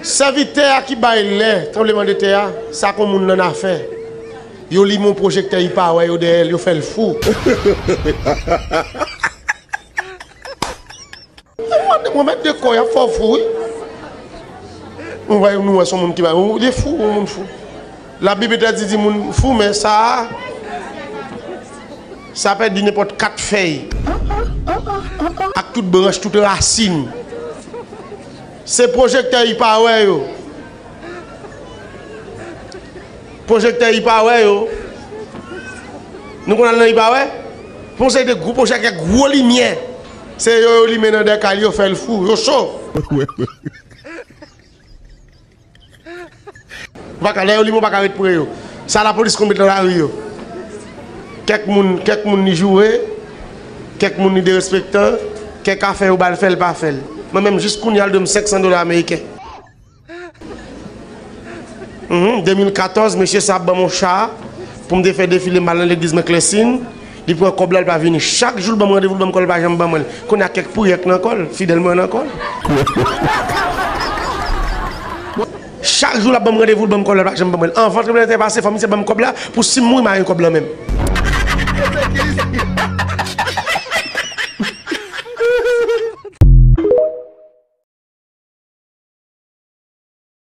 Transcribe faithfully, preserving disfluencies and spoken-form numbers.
Sèvitè a ki bay lè tranblemanntè a, sa k on moun nan afè. Yo limen yon pwojektè, li pa wè yo dèyè l, yo fè l fou. Mwen mèt de kò y ap fè w fou, wi. Mwen wè, nou wè, se yon moun ki bay, ou de fou, yon moun fou. Labib entèdi di moun fou, men sa a, sa pèdi nenpòt kat fèy. Ak tout branch, tout rasin. Se pwojektè i pa wè yo. Pwojektè i pa wè yo. Nou konn al nan i pa wè? Pou yon seri de gwo pwojektè, gwo limyè. Se yo, yo limen nan dèkal, yo fè l fou, yo cho. Ou pa ka, lè yo limen, ou pa ka ret pre yo. Sa lapolis konn met nan lari yo. Kèk moun, kèk moun li joure, kèk moun li derespektan, kèk afè yo ba l fè, l pa fè l. Mwen menm, jis kounye a, l dwe m senk san dola ameriken. Mhm, de mil katòz, mesye sa ap ban m yon cha pou m te fè defile, m al nan legliz, m eklèsi n. Li pran kòb la, li pa vini. Chak jou l ban m randevou, l ban m kòb, li pa janm ban mwen l. Kounye a kèk priyè k nan kò l, fidèl mwen nan kò l. Chak jou l ap ban m randevou, l ban m kòb la, li pa janm ban mwen l. Anvan tranblemanntè pase, fò misye ban m kòb la pou si m mouri, m a gen kòb la menm.